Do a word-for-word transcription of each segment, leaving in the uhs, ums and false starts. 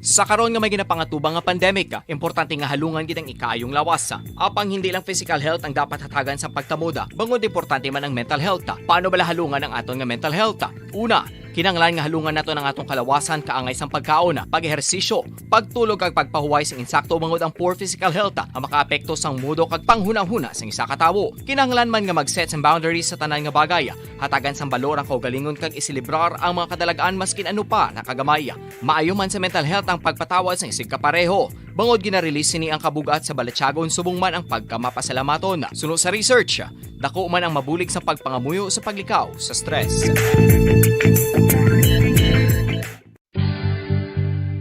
Sa karon nga may ginapangatubang nga pandemic, importante nga halungan gid ang ikaayong lawas. Apang hindi lang physical health ang dapat hatagan sa pagtamuda, bangod importante man ang mental health. Paano bala halungan ang aton nga mental health? Una, kinahanglan nga halungan naton ang atong kalawasan kaangay sang pagkaon, pag-ehersisyo, pagtulog kag pagpahuway sing insakto, bangod ang poor physical health ang makaapekto sang mudo kag panghunahuna sang isa ka tawo. Kinahanglan man nga mag-set sang boundaries sa tanan nga bagay, hatagan sang balor ang kaugalingon kag iselebrar ang mga kadalag-an maskin ano pa na kagamay. Maayo man sa mental health ang pagpatawad sang isigkapareho, bangod gina-release sini ang kabug-at sa balatyagon subong man ang pagkamapasalamaton. Suno sa research, dako man ang mabulig sa pagpangamuyo sa paglikaw sa stress.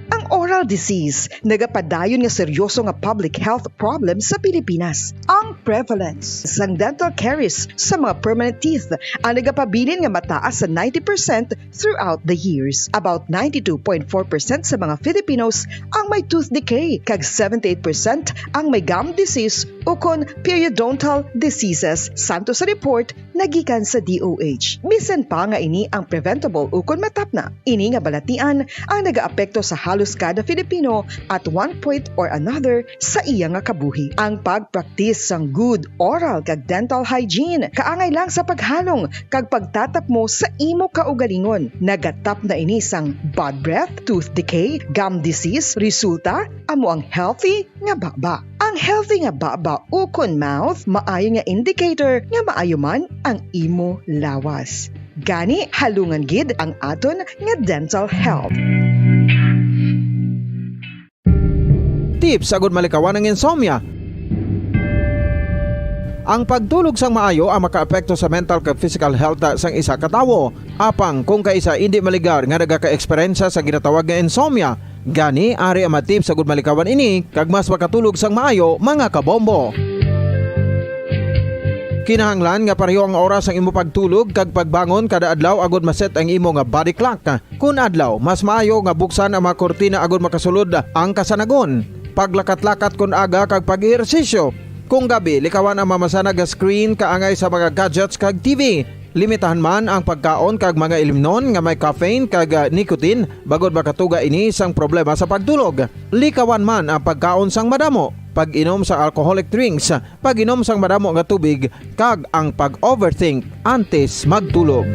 Ang oral disease nagapadayon nga seryoso nga public health problem sa Pilipinas. Ang prevalence sang dental caries sa mga permanent teeth ang nagapabilin nga mataas sa ninety percent throughout the years. About ninety-two point four percent sa mga Filipinos ang may tooth decay, kag seventy-eight percent ang may gum disease ukon periodontal diseases, santo sa report nagikan sa D O H. Bisan pa nga ini ang preventable ukon matapna, ini nga balatian ang nagaapekto sa halos kada Filipino at one point or another sa iya nga kabuhi. Ang pagpraktis sang good oral kag dental hygiene kaangay lang sa paghalong kag pagtatapmo sa imo kaugalingon. Nagatapna ini sang bad breath, tooth decay, gum disease, resulta amo ang healthy nga baba. Ang healthy nga baba ukon mouth maayo nga indicator nga maayo man ang imo lawas. Gani, halungan gid ang aton nga dental health. Tips agud malikawan ang insomnia. Ang pagtulog sang maayo ang makaapekto sa mental kag physical health sang isa ka tawo. Apang kung kaisa indi maligar nga nagaka-eksperyensya sa ginatawag nga insomnia, gani ari ang mga tips agud malikawan ini kag mas makatulog sang maayo, mga kabombo. Kinahanglan nga pareho ang oras sang imo pagtulog kag pagbangon kada adlaw agud ma-set ang imo nga body clock. Kon adlaw, mas maayo nga buksan ang mga kurtina agud makasulod ang kasanagon, paglakat-lakat kon aga kag pag-ehersisyo. Kung gabi, likawan ang mamasanag nga screen kaangay sa mga gadgets kag T V. Limitahan man ang pagkaon kag mga ilimnon nga may caffeine kag, ah, nicotine, bangod makatuga ini sang problema sa pagtulog. Likawan man ang pagkaon sang madamo, pag-inom sang alcoholic drinks, pag-inom sang madamo nga tubig, kag ang pag-overthink antes magtulog.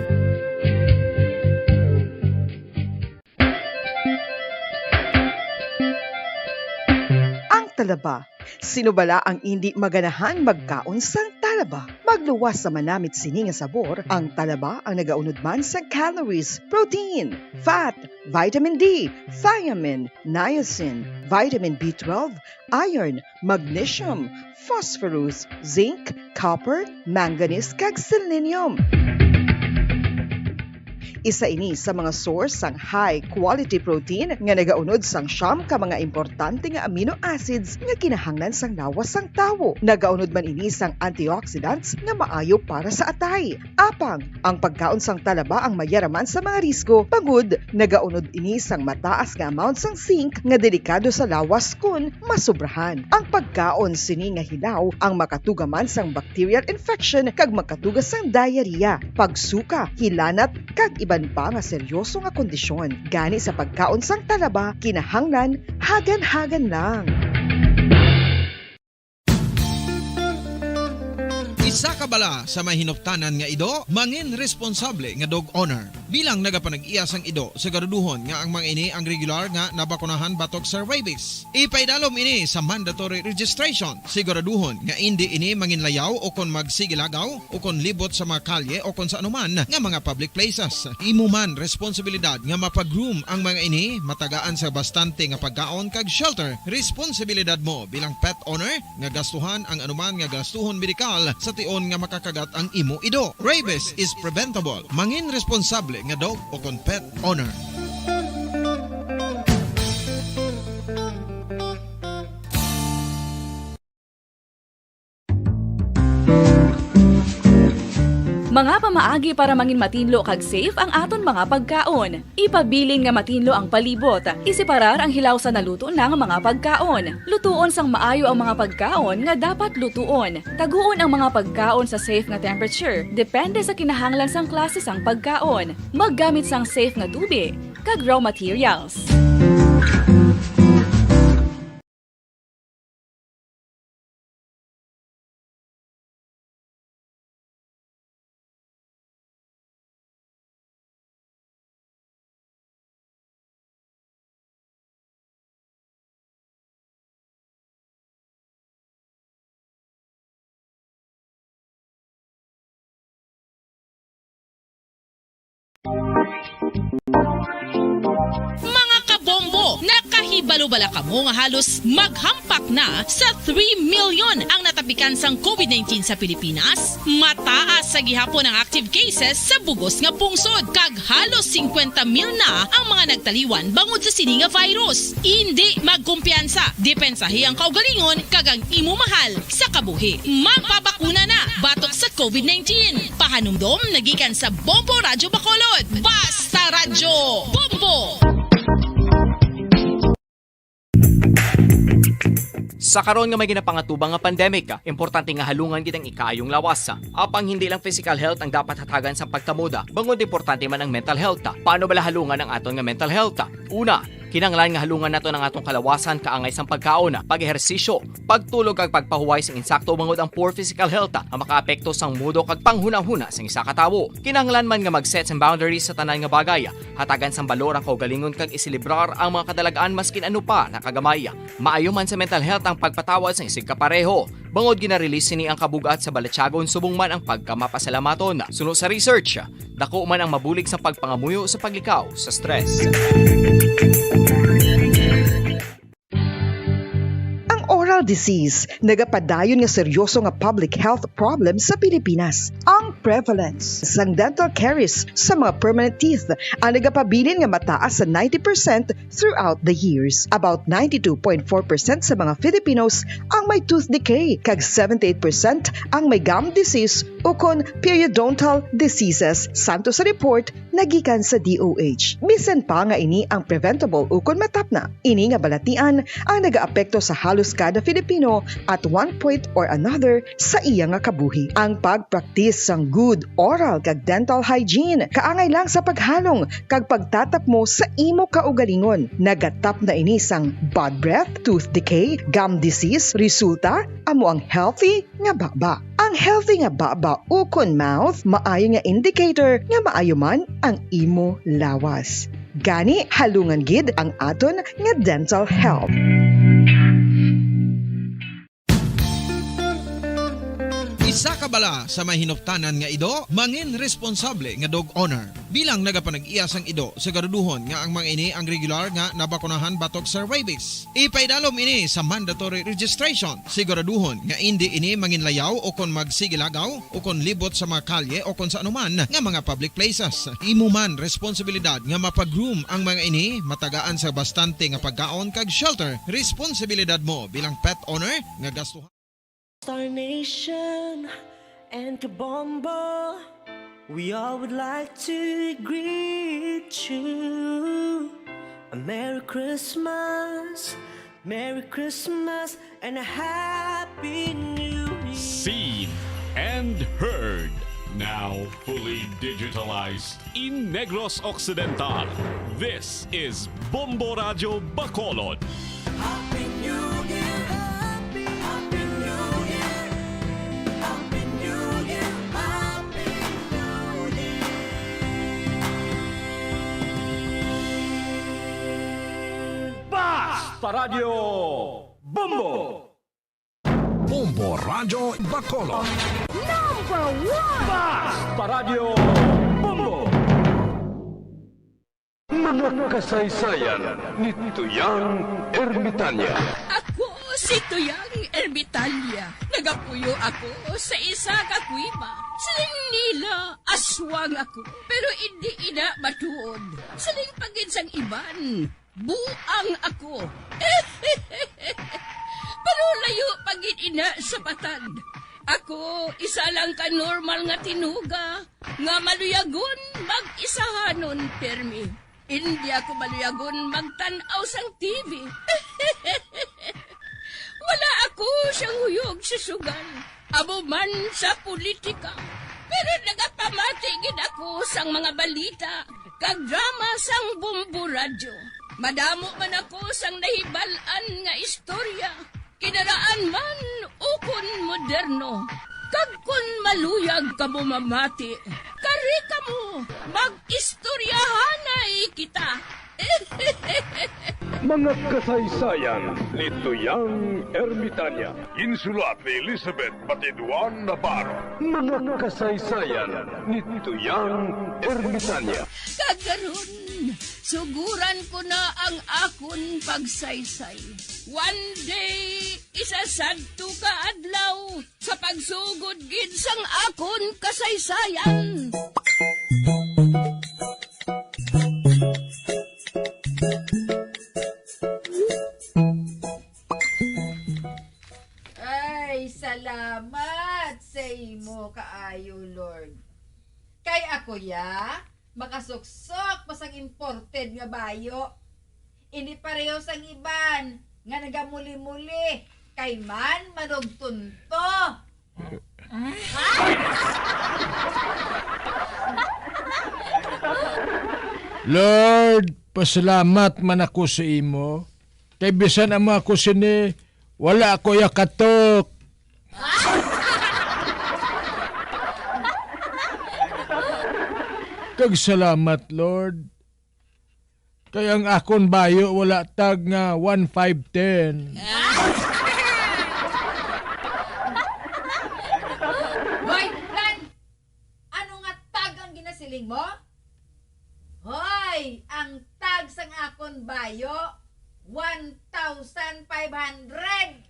Ang talaba. Sino bala ang indi maganahan magkaon sang talaba? Magluwas sa manamit sini nga sabor, ang talaba ang nagaunod man sa calories, protein, fat, vitamin D, thiamine, niacin, vitamin B twelve, iron, magnesium, phosphorus, zinc, copper, manganese, kag selenium. Isa ini sa mga source sang high-quality protein nga nagaunod sang siyam ka mga importante nga amino acids nga kinahanglan sang lawas sang tawo. Nagaunod man ini sang antioxidants nga maayo para sa atay. Apang ang pagkaon sang talaba ang mayaraman sa mga risgo, bangod nagaunod ini sang mataas nga amount sang zinc nga delikado sa lawas kon masobrahan. Ang pagkaon sini nga hilaw ang makatuga man sang bacterial infection kag makatuga sang diarrhea, pagsuka, hilanat, kag iban pa nga seryoso nga kondisyon. Gani sa pagkaon sang talaba, kinahanglan hagan-hagan lang. Isa ka bala sa may hinuptanan nga ido, mangin responsable nga dog owner. Bilang nagapanag-iya sang ido, siguraduhon nga ang mga ini ang regular nga nabakunahan batok sa rabies. Ipaidalom ini sa mandatory registration. Siguraduhon nga indi ini manginlayaw o kon magsigilagaw o kon libot sa mga kalye o kon sa anuman nga mga public places. Imo man responsibilidad nga mapag-groom ang mga ini, matagaan sa bastante nga pagkaon kag shelter. Responsibilidad mo bilang pet owner nga gastuhan ang anuman nga gastuhon medikal sa tion nga makakagat ang imo ido. Rabies is preventable. Mangin responsable nga dog o kon pet owner. Mga pamaagi para mangin matinlo kag safe ang aton mga pagkaon. Ipabilin nga matinlo ang palibot. Iseparar ang hilaw sa naluto na nga mga pagkaon. Lutuon sang maayo ang mga pagkaon nga dapat lutuon. Taguon ang mga pagkaon sa safe nga temperature, depende sa kinahanglan sang klase sang pagkaon. Maggamit sang safe nga tubig kag raw materials. Mga kabombo, nakahibalo bala kamo nga halos maghampak na sa three million ang natapikan sang covid nineteen sa Pilipinas? Mataas sa gihapon ang active cases sa bugos nga pungsod, kag halos singkwenta mil na ang mga nagtaliwan bangod sa sini nga virus. Indi magkumpiyansa, depensahi ang kaugalingon kag ang imo mahal sa kabuhi. Magpabakuna na batok sa covid nineteen. Pahanumdom nagikan sa Bombo Radyo Bacolod. Basta Radyo Bombo! Sa karon nga may ginapangatubang nga pandemic, importante nga halungan gid ang ikaayong lawas. Apang hindi lang physical health ang dapat hatagan sang pagtamuda, bangod importante man ang mental health. Paano bala halungan ang aton nga mental health? Una, kinahanglan nga halungan naton ang atong kalawasan kaangay sang pagkaon, pag-ehersisyo, pagtulog kag pagpahuway sing insakto, bangod ang poor physical health nga makaapekto sang mudo kag panghunahuna sang isa ka tawo. Kinahanglan man nga mag-set sang boundaries sa tanan nga bagay, hatagan sang balor ang kaugalingon kag iselebrar ang mga kadalag-an maskin ano pa na kagamay. Maayo man sa mental health ang pagpatawad sang isigkapareho, bangod gina-release sini ang kabug-at sa balatyagon subong man ang pagkamapasalamaton. Suno sa research, dako man ang mabulig sa pagpangamuyo sa paglikaw sa stress. Ang oral disease nagapadayon nga seryoso nga public health problem sa Pilipinas. Ang prevalence sang dental caries sa mga permanent teeth ang nagapabilin nga mataas sa ninety percent throughout the years. About ninety-two point four percent sa mga Filipinos ang may tooth decay, kag seventy-eight percent ang may gum disease ukon periodontal diseases, santo sa report nagikan sa D O H. Bisan pa nga ini ang preventable ukon matapna, ini nga balatian ang nagaapekto sa halos kada Filipino at one point or another sa iya nga kabuhi. Ang pagpraktis sang good oral kag dental hygiene kaangay lang sa paghalong kag pagtatapmo sa imo kaugalingon. Nagatapna ini sang bad breath, tooth decay, gum disease. Resulta, amo ang healthy nga baba. Ang healthy nga baba ukon mouth maayo nga indicator nga maayo man ang imo lawas. Gani, halungan gid ang aton nga dental health. Isa ka bala sa may hinuptanan nga ido, mangin responsable nga dog owner. Bilang nagapanag-iya sang ido, siguraduhon nga ang mga ini ang regular nga nabakunahan batok sa rabies. Ipaidalom ini sa mandatory registration. Siguraduhon nga indi ini manginlayaw o kon magsigilagaw o kon libot sa mga kalye o kon sa anuman nga mga public places. Imo man responsibilidad nga mapa-groom ang mga ini, matagaan sa bastante nga pagkaon kag shelter. Responsibilidad mo bilang pet owner nga gastuhan. Star Nation and Kabombo, we all would like to greet you. A Merry Christmas, Merry Christmas, and a Happy New Year. Seen and heard, now fully digitalized. In Negros Occidental, this is Bombo Radyo Bacolod. Happy New Year! Happy, Happy New Year! Happy New Year! Happy New Year! Basta Radyo Bombo! Bombo Radyo Bacolod. Number one! Basta Radyo Bombo! Mga kasaysayan ni Tuyang Ermitanya. Ako si Tuyang Ermitanya. Nagapuyo ako sa isa ka kuweba. Siling nila, aswang ako. Pero indi ina matuod. Siling pa gid sang iban, buang ako. Pero layo pa gid ina sa patad. Ako, isa lang ka normal nga tinuga nga maluyagon mag-isahanon pirmi. Indi ako maluyagon magtan-aw sang T V. Wala ako siyang huyog sa sugal, amo man sa politika. Pero nagapamati gid ako sang mga balita kag drama sang Bombo Radyo. Madamo man ako sang nahibal-an nga istorya, kinaraan man ukon moderno. Kag kon maluyag kamo mamati, kari kamo, mag-istoryahanay kita. Mga kasaysayan ni Tuyang Ermitanya. Ginsulat ni Elizabeth Batiduan Navarro. Mga kasaysayan ni Tuyang Ermitanya. Kag karon, suguran ko na ang akon pagsaysay. One day, isa sadto ka adlaw, sa pagsugod gid sang akon kasaysayan. Ay, salamat sa imo kaayo, Lord. Kay ako ya, makasuksok pa sang imported nga bayo. Hindi pareho sang iban nga nagamuli-muli kay man manugtunto. Lord, pasalamat man ako sa imo. Kay bisan amo ako sini, wala ako yakatok. Kag salamat, Lord. Kay ang akon bayo wala tag nga one five ten. Hoy, Buklan! Ano nga tag ang ginasiling mo? Hoy, ang tag sang akon bayo, one thousand five hundred.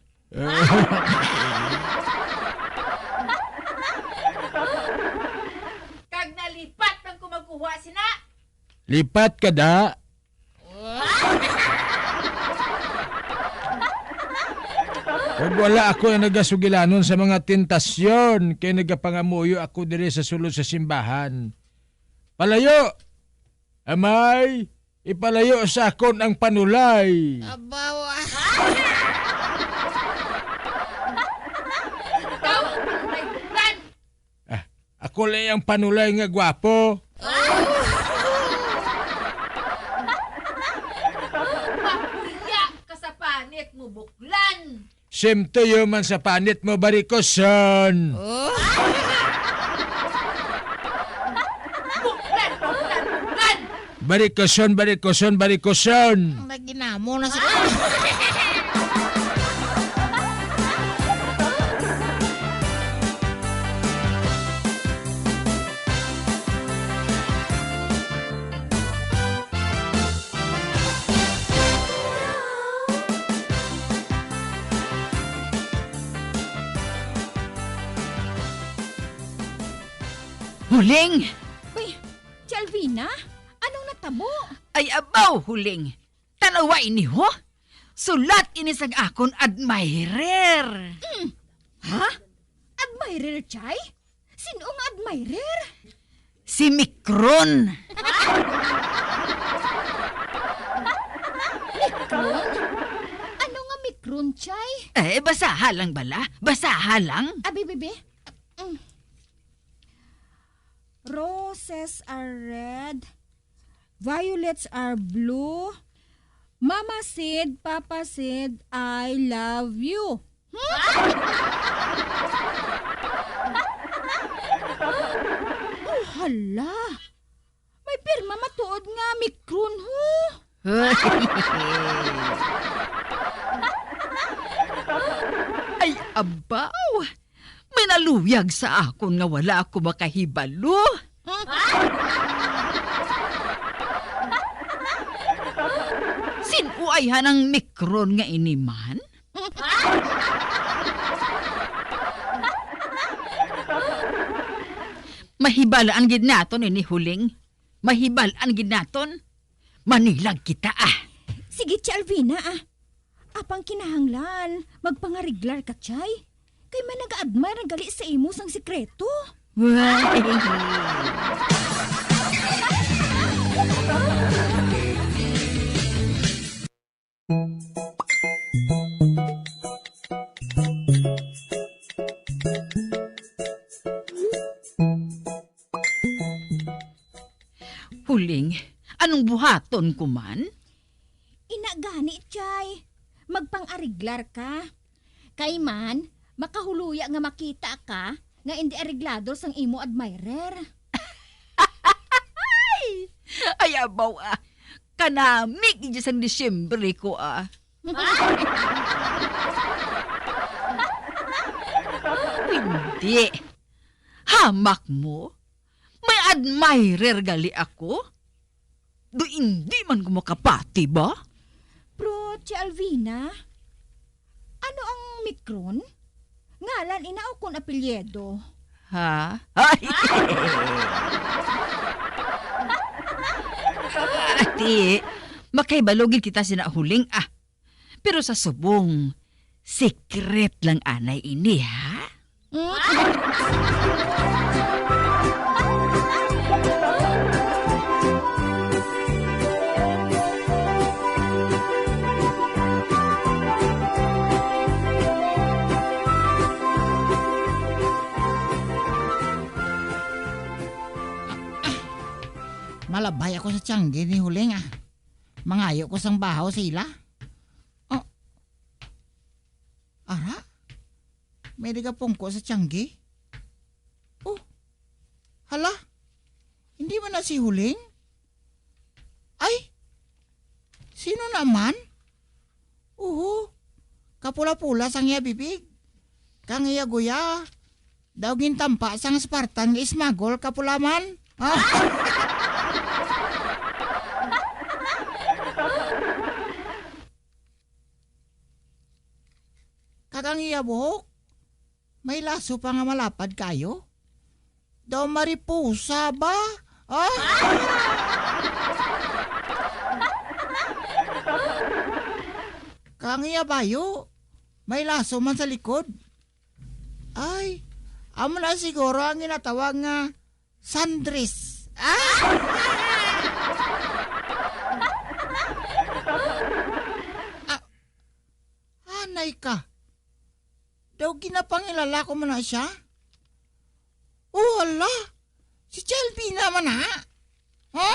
Kag nalipat lang ko magkuha sina. Lipat ka da. Kag wala ako ang nagasugilanon sa mga tentasyon, kay nagapangamuyo ako diri sa sulod sa simbahan. Palayo! Amay, ipalayo sa akon ang panulay. Abaw, ah. Ikaw ang panulay, Buklan. Ah, ako lang ang panulay nga gwapo. Mapuya ka sa panit mo, Buklan. Same to you man sa panit mo, barikoson. Oh. Buklan, buklan, buklan! Barikoson, barikoson, barikoson! Ang naginamo na sa Huling! Uy, Tia Alvina, anong natabo? Ay, abaw, Huling! Tanawa ini, ho! Sulat ini sang akon admirer! Mm. Ha? Admirer, Chay? Sin-o nga admirer? Si Mikron. Mikron? Ano nga Mikron, Chay? Eh, basaha lang bala. Basaha lang. Abi, bibi. Mm. Roses are red, violets are blue. Mama said, Papa said, I love you. Hmm? Oh, hala. May pirma matuod nga Mikron, ho. Ay, abaw! May naluyag sa akon nga wala ako makahibalo. Sin-o ayhan ang Mikron nga ini man? Mahibalaan gid naton ini, Huling. Mahibalaan gid naton. Manilag kita, ah. Sige, Tia Alvina, ah. Apang kinahanglan, magpangariglar ka, Chay. Kay may nag-admire gali sa imo sang sikreto. Why? Huling, anong buhaton ko man? Ina gani, Chay. Magpang-ariglar ka. Kay man, makahuluya nga makita ka nga indi ariglado sang imo admirer. Ay, abaw, ah. Kanami gid sang Disyembre ko, ah. Hindi. Hamak mo? May admirer gali ako? Do hindi man ko makapati ba? Pero, Tia Alvina, ano ang Micron? Ngalan ina o kon apelyido? Ha? Ay! Ati, makahibalo gid kita sina Huling, ah. Pero sa subong, secret lang anay ini, ha? Malabay ako sa tiyangge ni Huling, ah. Mangayo ko sang bahaw sa ila. Oh. Ara? May nagapungko sa tiyangge? Oh. Hala? Hindi man na si Huling? Ay! Sino naman? Uho. Kapula-pula sang iya bibig. Kang iya guya. Daw gintampa sang Spartan nga smuggle kapulaman. Ah. Kag ang iya buhok, may laso pa nga malapad kayo. Daw mariposa ba? Ah! Kang iya bayo, may laso man sa likod. Ay, amo na siguro ang ginatawag nga sundress. Ah! Ah, anay ka. Daw ginapangilala ko man na siya? Oh, hala. Si Chelvina man na. Ha?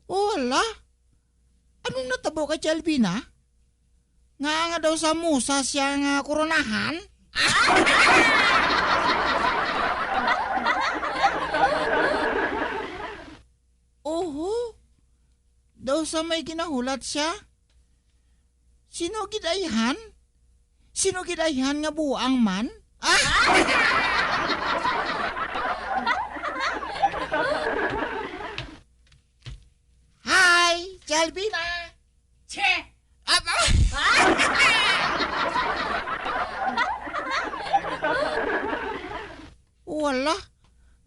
Oh, hala. Anong natabo kay Chelvina? Nga, nga daw sa musa siya nga koronahan? Oho. Daw sa may ginahulat siya? Sino gid ayhan? Sino gid ayhan nga buang man? Ah! Hi, Chelvina! Che! Aba! Wala.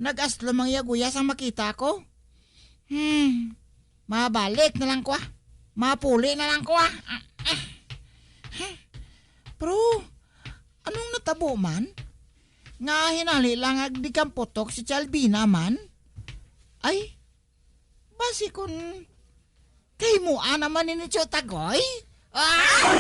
Nag-aslom ang iya guya sang makita ko. Hmm. Mabalik na lang ko, ah. Mapuli na lang ko, ah. Pero, anong natabo man? Nga hinali lang nga di kamputok si Chalbina man? Ay, basi kun kay mo naman ni Tiyo Tagoy? Ah!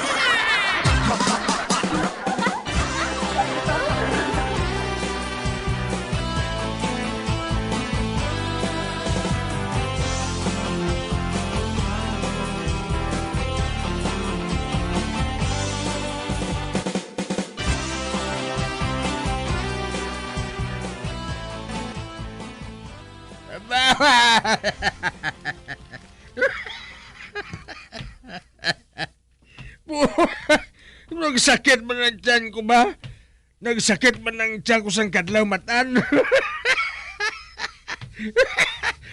Nagsakit man ang tiyan ko ba? Nagsakit man ang tiyan ko sang kadlaw, matan.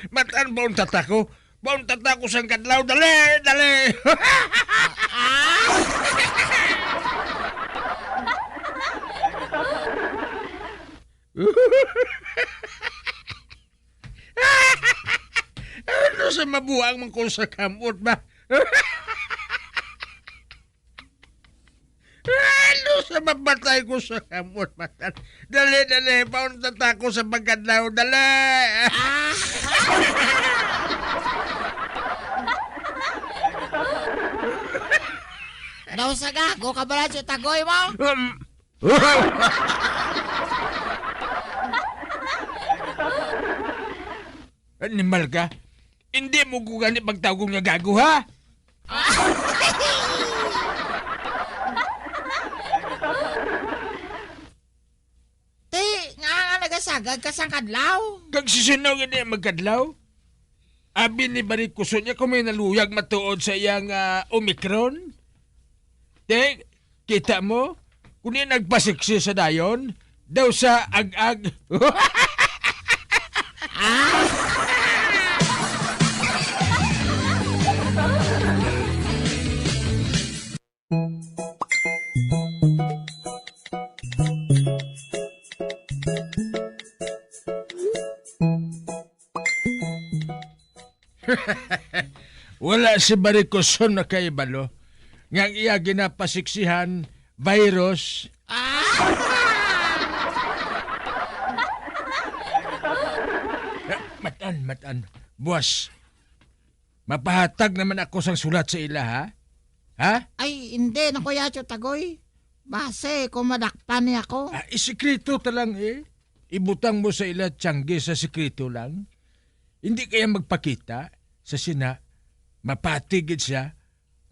Matan, baon tata ko. Baon tata ko sang kadlaw. Dali, dali. Ano sa mabuang man ko sa kamot ba? Ano sa mapatay ko sa kamot, matan? Dali, dali, paunta ta ko sa pagkadlaw, dali! Daw sa gago ka bala, si Tagoy mo? Um, Animal ka! Hindi mo ko gani pagtawgon nga gago, ha? Ti, nga nga Sagad ka sang kadlaw. Kag si sino gani magkadlaw? Abi ni Baricuson niya kung may naluyag matuod sa iyang, ah, Omicron. Te, kita mo? Kung di nagpasiksi sa dayon, daw sa ag-ag. Wala si Baricuson nakahibalo nga ang iya ginapasiksihan virus. Ah! Eh, matan, matan. Buwas. Mapahatag naman ako sang sulat sa ila, ha? Ha? Ay, hindi na, Kuya Chotagoy. Basi kung madakpan niya ako. Ah, isikreto ta lang, eh. Ibutang mo sa ila tiyanggi sa sikreto lang. Hindi kaya magpakita sa sina, mapati gid siya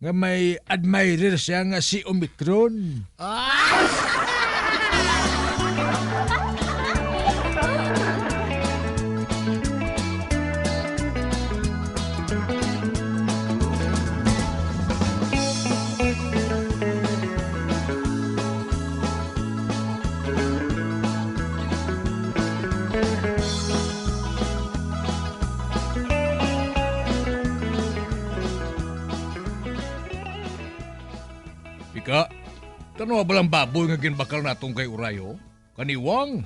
nga may admirer siya nga si Omicron. Ah! Ika, tan-awa bala ang baboy nga ginbakal naton kay Urayo? Kaniwang?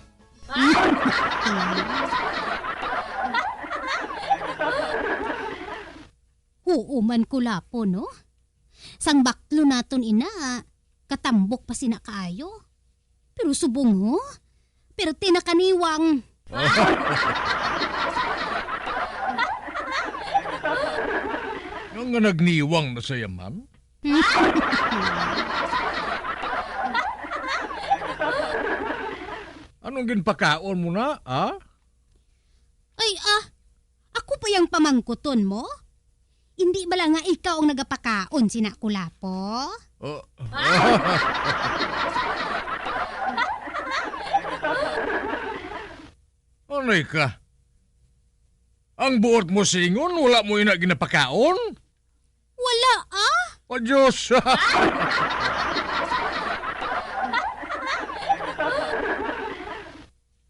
Huo man, Kulapo, no? Sang baklo naton ina, katambok pa sina kaayo. Pero subong, ho? Perti na kaniwang. Nga, nga nagniwang na sa yaman? Anong ginpakaon mo na, ha? Ay, ah, ako pa yang pamangkuton mo? Indi bala nga ikaw ang nagapakaon sina Kulapo? Oh. Anay ka? Ang buot mo silingon, wala mo ina ginapakaon? Wala, ah. O, Diyos!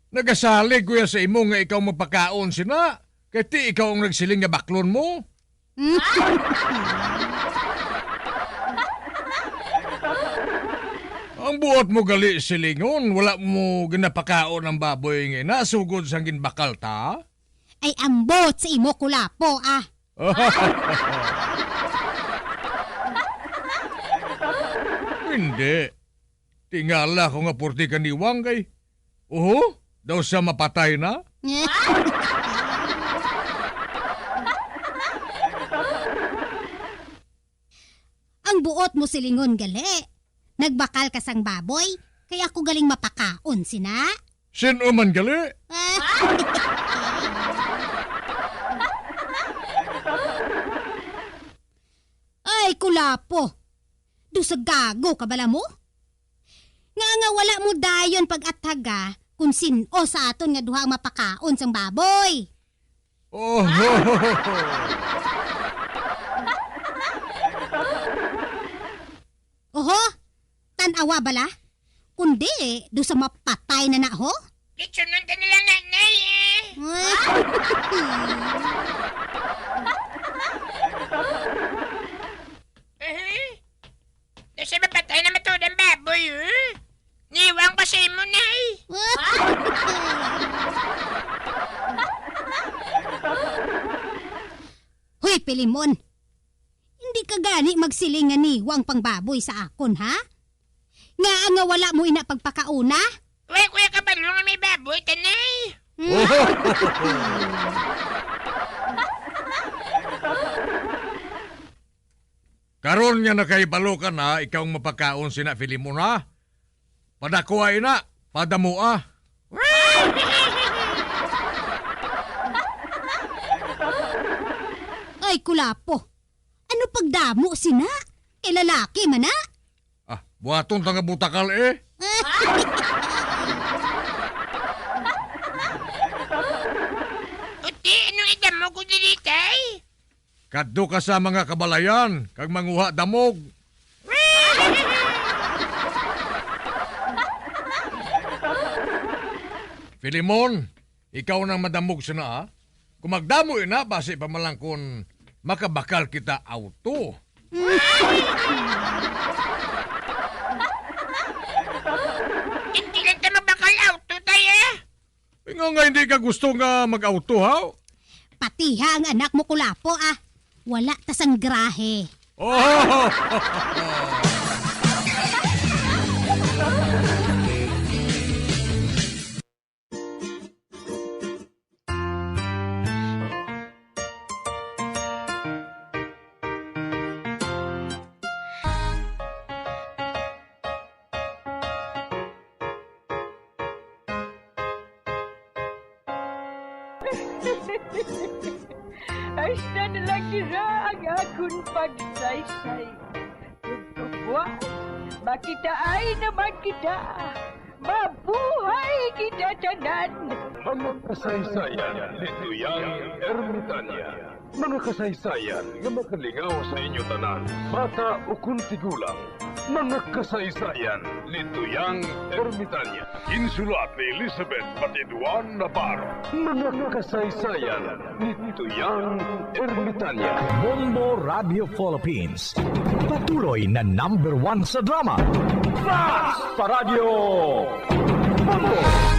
Nagasalig ko ya sa imo nga ikaw magpakaon sina, kay ti ikaw ang nagsiling nga baklon mo. Ang buot mo gali silingon, wala mo ginapakaon ang baboy nga ina, sugod sang ginbakal ta? Ay, ang buot sa imo, Kulapo, ah. Hindi. Tingala ko nga purti kaniwang kay, oho, daw sa mapatay na. Ang buot mo silingon gali. Nagbakal ka sang baboy, kay ako galing mapakaon sina. Sin-o man gali? Ay, Kulapo! Daw sa gago ka bala mo? Nga nga wala mo dayon pag-ataga kung sin-o sa aton nga duha ang mapakaon sang baboy. Oh. Oho, tan-awa bala. Kundi, daw sa mapatay na na, ho? Litsunon ka nila, nanay, eh. Aha. Daw sa mapatay na matuod ang baboy, eh. Niwang pa sa imo, nay. Hoy, Pilimon. Hindi ka gani magsiling nga niwang pang baboy sa akon, ha? Ngaa nga wala mo ina pagpakauna? Way ko ya kabalo nga may baboy, tanay. Hmm? Karon nga nakahibalo ka na, ikaw ang mapakaon sina Filimon, ha? Padakuha ina, padamuha. Ay, Kulapo. Ano pagdamo sina? Kay lalaki man na. Ah, buhaton ta nga butakal, eh. Kadto ka sa mga kabalayan kag manguha damog. Filemon, ikaw nang madamog sa naa. Kung magdamo ina, basi pa man lang kun makabakal kita auto. Hindi lang ka mabakal auto, tay, eh. Ingon nga hindi ka gusto nga mag-auto, haw? Patiha ang anak mo, Kulapo, ah. Wala ta sang grahe. Oh! Hasta na lang dira ang akon pagsaysay. Ug buwas, makitaan naman kita. Mabuhay kita tanan! Mga kasaysayan ni Tuyang Ermitanya. Mga kasaysayan nga makalingaw sa inyo tanan, bata ukon tigulang. Mga kasaysayan ni Tuyang Ermitanya. Insulat ni Elizabeth Batiduan Navarro. Mga kasaysayan ni Tuyang Ermitanya. Bombo Radio Philippines. Patuloy na number one sa drama. Fast Paradyo! Bombo!